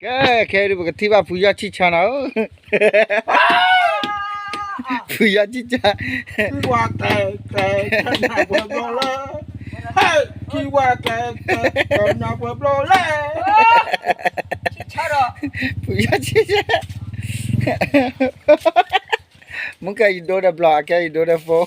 ကဲ, ခဲအံၤဒုး ပကထံၣ်ဘၣ်ဖုယီၢ်ဆံၣ်ဆါနီၤ, ဖုယီၢ်ဆံၣ်ဆါ, ဝါတဲတဲ ကနၢ်ပှဲၤဘျီလၢ, ဟဲ, ခံဝါတဲတဲ ကနၢ်ပှဲၤဘျီလၢ, ဖုယီၢ်ဆံၣ်ဆါ, မုၢ်ကဲယဒိဒီးဘျီ အကဲယဒိဒီးဖိ,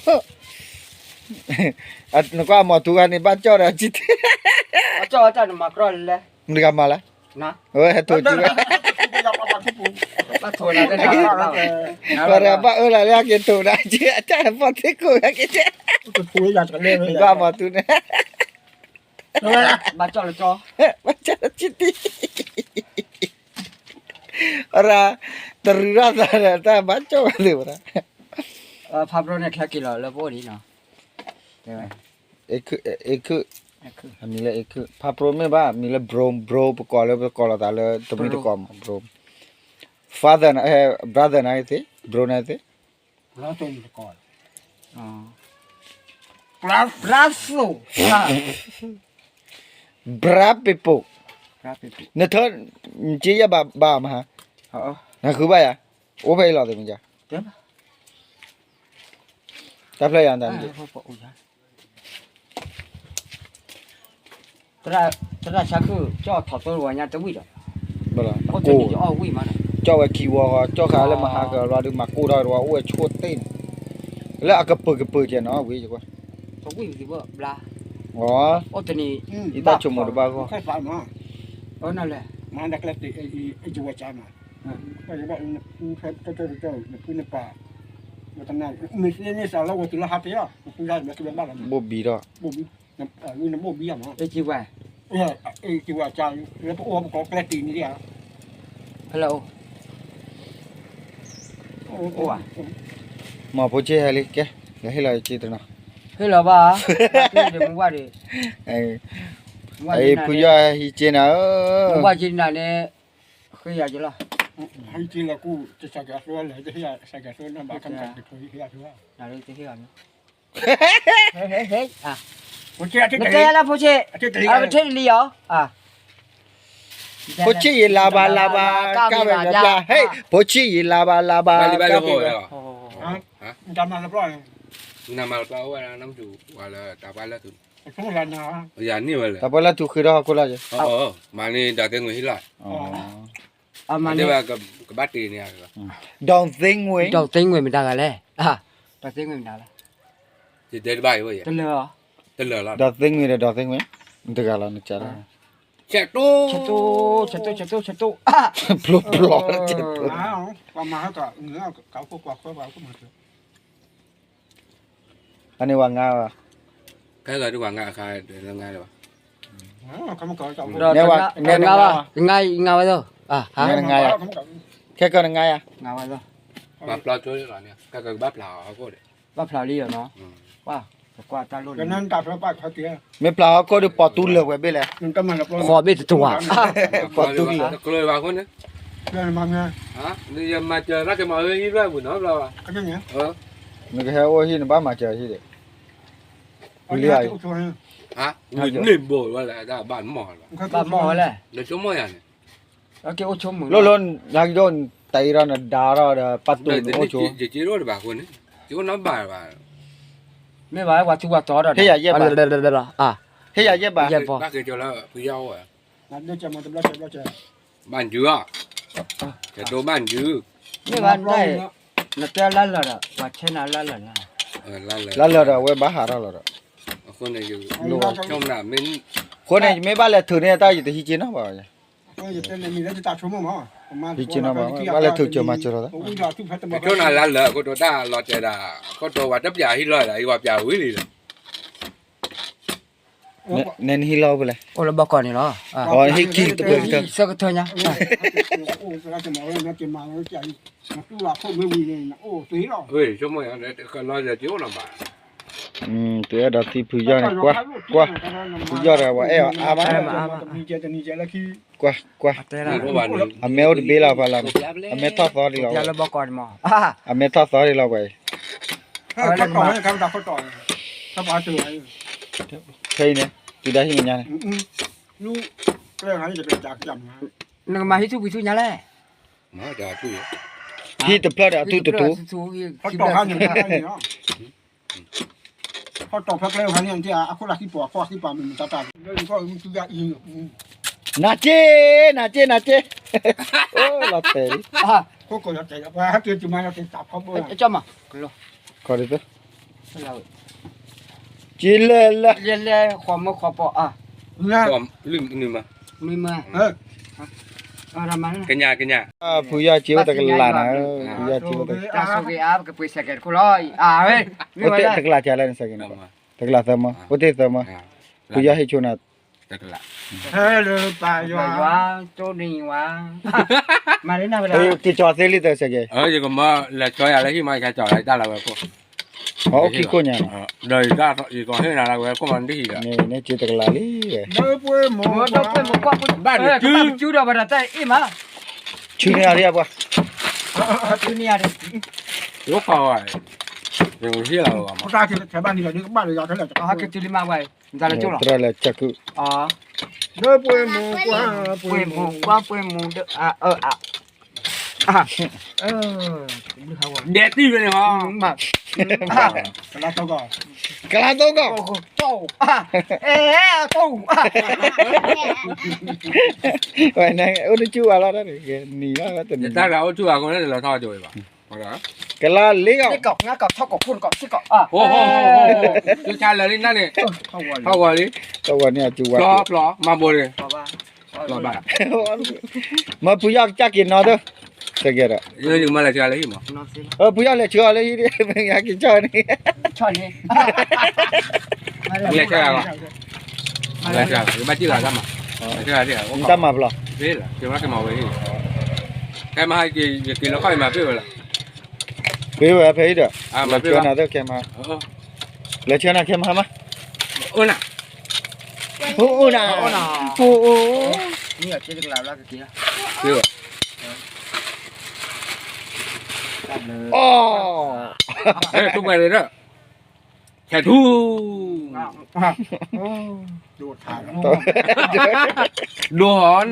နကွၢ်အမီၤထူဂၤန့ၣ် ဘၣ်ကၠီၣ်ဒီးဆံၣ်, မတၤဂၤမၤလဲၣ်, အဝဲဟဲထိးက့ၤဝဲ, ပှၤတဂၤဘၣ်အၢလီၤလၢအက့ၤထိးဒၣ်က့ၤ အတၢ်ဖီၣ်သ့ၣ်ကိးဂၤက့ၤတဲ, ကွၢ်မီၤထူန့ၣ်, ဘၣ်ကၠီၣ်လၢကၠီ, ဘၣ်ကၠီၣ်လၢဆံၣ်တံၢ်, အရၤ, တရူးရၣ်သးဒီး တၢ်ဘၣ်ကၠီၣ်ဝဲသ့ၣ်ဝဲဒၣ်, ဖးပြိန့ၣ် ချဲက့ၤလီၤလၢပအိၣ်ဒံးနီၤ, အ့ခုၣ်, အမံၤလၢအ့ခုၣ်, ဖးပြိမ့ၢ်ဘၣ် မံၤလၢ bro, bro ပကိးလၢ ပကိးလီၤသးလၢတမံၤတကိးမး bro, father, brother နသ့, bro နသ့, brother, brother, brother people, နထၢ, နက့ယဲၢ်ဘၣ်ဘၣ်မဟါ, နဃုဘၣ်ယၤ, အိၣ်ဖဲအံၤလီၤသ့ၣ်မ့ၢ်က, တၢ်ဖျဲၣ်ယၤတၢ်န့ၣ် သရၣ်ဆါခုၣ် ကၠီၣ်ထီၣ်သိဝဲညါတဝံၣ်ဒီး, အိၣ်တနံၤယအီၣ်ဝံၣ်မးဒီး, ကၠီၣ်ဝဲခံဝီဃီ ကၠီၣ်ဃာ်လၢမဟါကလီၤဒုး မၤကိၢ်ထီၣ်တဝီ အိၣ်ဝဲဆိၣ်သ့ၣ်န့ၣ်, လၢအကပၢၤကပၢၤကဲနီၤ ဝံၣ်ယကွၢ်, အိၣ်တနံၤ, ယတၢ်ဆိကမိၣ်တဘၣ်ဂီၢ်, မၤဒ်ကျဲတ့ၢ်, မ့ၢ်သ့န့ၣ်စးလၢဝဲတုၤလၢဟါတ့ၢ်, ဘိၣ်ဘံထီၣ်, ဘိၣ်ဘံ, နဘိၣ်ဘံမး, လၢပအိၣ်ပကိးကျဲတ့ၢ်န့ၣ်ဒ်, ဟဲလၢအိၣ်, အိၣ်ဘၣ်, မ့ၢ်ဖိဆ့ၣ်ဟဲလံ ကဲ, လဲၤဟ့ၣ်လီၤယက့တနီၤ, ဟ့ၣ်လီၤဘၣ်, မ့ၢ်ဝဲဒၣ်, ဖုယီၢ်ဟံးက့နၤဧၢ, မ့ၢ်ဝဲက့နၤန့ၣ်, ဃ့ယၤက့လီၤ, ဟံးက့လီၤကူၣ်, တစးကဲအသိလၢ, တဟ့ၣ်ယၤ, တဟ့ၣ်ယၤ, နကဲလၢဖိဆ့ၣ်, အပထ့ၣ်လံအီၤ, ဖိဆ့ၣ်ယံာ်လၤဘၣ်လၤဘၣ်, ကၣ်ဝဲဘျါ, ဟဲ, ဖိဆ့ၣ်ယံာ်လၤဘၣ်လၤဘၣ်, ကၣ်ဝဲဘျါ, တၢ်ပှဲလၢထူဃ့ထီၣ်ဟီၣ်ခိၣ်လီၤ, မၤန့ၢ်ဒီးသ့ငွေဟံၣ်လီၤ, မ့ၢ်, ဒီးသ့ငွေ, ဒီးသ့ငွေမတၤဂၤလဲၣ်, တလၢာ်, ဒီးသ့ငွေဒီးဒီးသ့ငွေ, တဂၤလီၤနကးလီၤ, ဆဲးတိ, ဆဲးတိ, ဖျိဖျိ, ဆဲးတိ, အန့ၣ်ဝဲငါ, ခဲကနငါယၤ, ခဲကနငါယၤ, ဘၣ်ဖျါလံနီၤ, မ့ၢ်ဖျါဟီၣ်ခိၣ်ဒီး ပိာ်တူလၢာ်ဝဲဘ့ၣ်လဲၣ်, ပိာ်တူလၢာ်, နကဟဲအိၣ်ဟံၣ်နဘၣ်မၤစၢၤဟံၣ်ဒီး, ဘၣ်မီၢ်ဝဲလဲၣ်, လိၣ်လိၣ်, နကအိၣ်ဆိမုၢ်လီၤ, နတၢ်အံၤဒီးနဒါထီၣ်ဒီး ပာ်တူၢ်နအိၣ်ဆိ, မ့ၢ်ဘၣ်ဝဲသူဝဲတီဒီး, ဟ့ၣ်ယၤယဲၢ်ဘၣ်, ဘၣ်က့ၤကၠီလၢဖုယီၢ်အိၣ်, ဘၣ်ယုၢ်, ကဒိဘၣ်ယုၢ်, မ့ၢ်ဘၣ်နတၢ်, နတဲလၢလၢာ်ဒီး ပှၤဆဲနၤလၢလၢာ်လီၤ, လၢလၢာ်ဒီးအဝဲဘၣ်ဟးထီၣ်လီၤဒီး, အဃိန့ၣ် ယမ့ၢ်ဘၣ်လဲၤထုးန့ၢ်တၢ် ယတဟံးက့နီၤဘၣ်, ဟံးက့နီၤဘၣ်, ဘၣ်လဲၤထုးစၢၤမၤစၢၤလီၤ, နလၢလၢာ်အခိၣ်တီတၢ်လီၤတဲာ်ဒၣ်, အခိၣ်တီဝဲတပျးဟံၣ်လီၤဒၣ် ယဝဲပျးဝံၤလံလီၤ နဟံၣ်လီၤအိၣ်ဖဲလဲၣ်, နဟံၣ်ခံတပှဲၤကတၢၢ်, ဆၢကထၢညါ, တုၤအဲၣ်ဒိးသံဖုယီၢ်န့ၣ် ကွၢ်, ကွၢ်, ဖုယီၢ်ဒီးပှၤအဲၣ်အီၤအါမး, ကွၢ်, ကွၢ်, အမဲအိၣ်တဘ့ၣ်လီၤဖးလီၤ, အမဲထီၣ်သီဒံးလီၤ, အမဲထီၣ်သီဒံးလီၤပှၤအံၤ, ဖဲအံၤန့ၣ်, တုၤဒၣ်ဟံၣ်မဲာ်ညါန့ၣ်, လၢ, နကမၤဟံၣ်ထူၣ်ပှ့ၤထူၣ်ညါလဲၣ်. ဟံၣ်တဖျၢၣ်ဒီးအထူၣ်တထူၣ်, ဟီၣ်တီၢ်ဖဲကျဲခါန့ၣ်, အခိၣ်လၢဟံၣ်ပှၤ အခိၣ်ဟံၣ်ပှၤမုၢ်မုၢ်တၢ်တၢ်, နၤက့, နၤက့, နၤက့, အိၣ်လီၤတဲာ်လံ, ကၠီမး, ကၠီလၢလၢ, လဲၤလဲၤဃီမုၢ်ဃီပီၤအါ, ကညးကညး, ဖုယီၢ်က့အိၣ်တကလးနၤ, ဖုယီၢ်က့အိၣ်တကလး, တၢ်ဆိၣ်ဂ့ၤအါ ပကပှ့ၤစဲးကဲးတခိၣ်လီၤ, အိၣ်တ့ၢ်တကလးကလဲၣ်နစဲးကဲး, တကလးသၢမီ, အိၣ်တ့ၢ်သၢမီ, ဖုယီၢ်ဟ့ၣ်ဆိနၤ, တကလး, ဟဲလၢပၢ်ယွၤ, က့ၤကၠီသ့လံသၢစဲးကဲး, ယကမၤလဲၤကၠီယၤလၢဟံၣ်မး ယကၠီလၢတၢ်လၢဝဲခိၣ်, အိၣ်ခံခိၣ်ညါ, ဒီးယကဟ့ၣ်နၤလၢဝဲခိၣ်မး နတဟံၣ်ဒီး, န့ၣ်က့တကလးလံ, ဘၣ်နကု, ဘၣ်နကုဒီးဘၣ်တၢ်အ့ၣ်မး, ဆူန့ၢ်အီၤဒံးပှၤ, ဆူန့ၢ်အီၤဒံး, ယအိၣ်ခိးဝဲ, ယဟ့ၣ်လီၤဝဲမး, သရၣ်လဲၤကၢကု, ပှ့ၤမူ, ပှ့ၤမူ, ပှ့ၤမူ, ဒဲးတံၢ်ဝဲန့ၣ်ဟီ, ကလါတိကီၢ်, ဝဲန့ၣ်အိၣ်တဆူၣ်ဝဲလီၤ, နံၤလီၤတနံၤ, တၢ်ဂၤအိၣ်ဆူၣ်ဝဲအဃိန့ၣ် တလီၤထီၣ်ကၠိဝဲဘၣ်, ကလါလ့ကီၢ်, ကလါထီၣ်ကီၢ်ခိၣ်ကီၢ်စ့ၢ်ကီး, ဟိဟိဟိ, တုၤဆါလၢာ်လံန့ၣ်, ထီၣ်ဝဲလံ, ထီၣ်ဝဲန့ၣ်အကၠိဝဲ, ဖျီဖျီမၤဘိန့ၣ်, ဖျီဘၣ်, မ့ၢ်ဖုယီၢ်ကစၢ်က့ၤနီၤသၢ, စဲးကဲးဒီး, ယမၤလဲၤဆှၢလၢဟံၣ်မး, ဖုယီၢ်လဲၤဆှၢအီၤလၢဟံၣ်ဒ် မ့ၢ်ယက့ၤကၠီန့ၣ်, လဲၤဆှၢ, လဲၤဆှၢ, ယဘၣ်စံၣ်လီၤတၢ်မၤ, လဲၤဆှၢ, တၢ်မၤဖျီ, ကမၤဝဲဟံၣ်, ခဲမဟါက့ၤ ယက့ၤလီခီၣ်ယမၤပ့ၢ်ဝဲလီၤ, ပ့ၢ်ဝဲဖဲအံၤဒီး, လဲၤဆှၢနၤသၢခဲမဟါ, လဲၤဆှၢနၤခဲမဟါမး, အိၣ်နၤ, အိၣ်နၤ, အိၣ်, အိၣ်, ထူၣ်ပှဲၤလံဒီး, ဆဲးထူၣ်, ဒိၣ်ဟီနၤ, ဒိၣ်,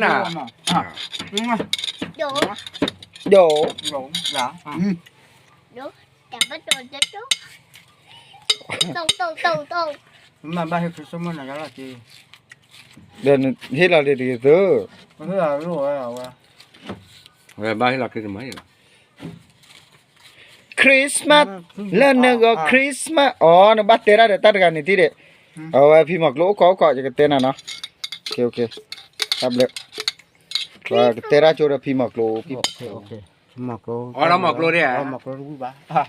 မ့ၢ်ဘၣ်ဟ့ၣ်ခရံၣ်စမၢၣ်နၤယါလီၤက့ၤ, ဒီးနဟ့ၣ်လီၤလံတဂ့ၤသု, ဝဲဘၣ်ဟ့ၣ်လီၤခရံၣ်စမၢၣ်လီၤ Christmas, လၢနဂီၢ် Christmas, အီ နဘၣ်တဲတၢ်ဒီးတၢ်တဂၤန့ၣ်ထံၣ်ဒံး, အဝဲဖံမီၤကျိအိၣ်ခိးအိၣ်ခိး ယကတဲနၤနီၤ, တၢ်ဘျုး, ကတဲတၢ်ကၠိဒီးဖံမီၤကျိ, ဖံမီၤကျိ, အီ မီၤကျိဒံး, မီၤကျိတဝံၣ်ဘၣ်,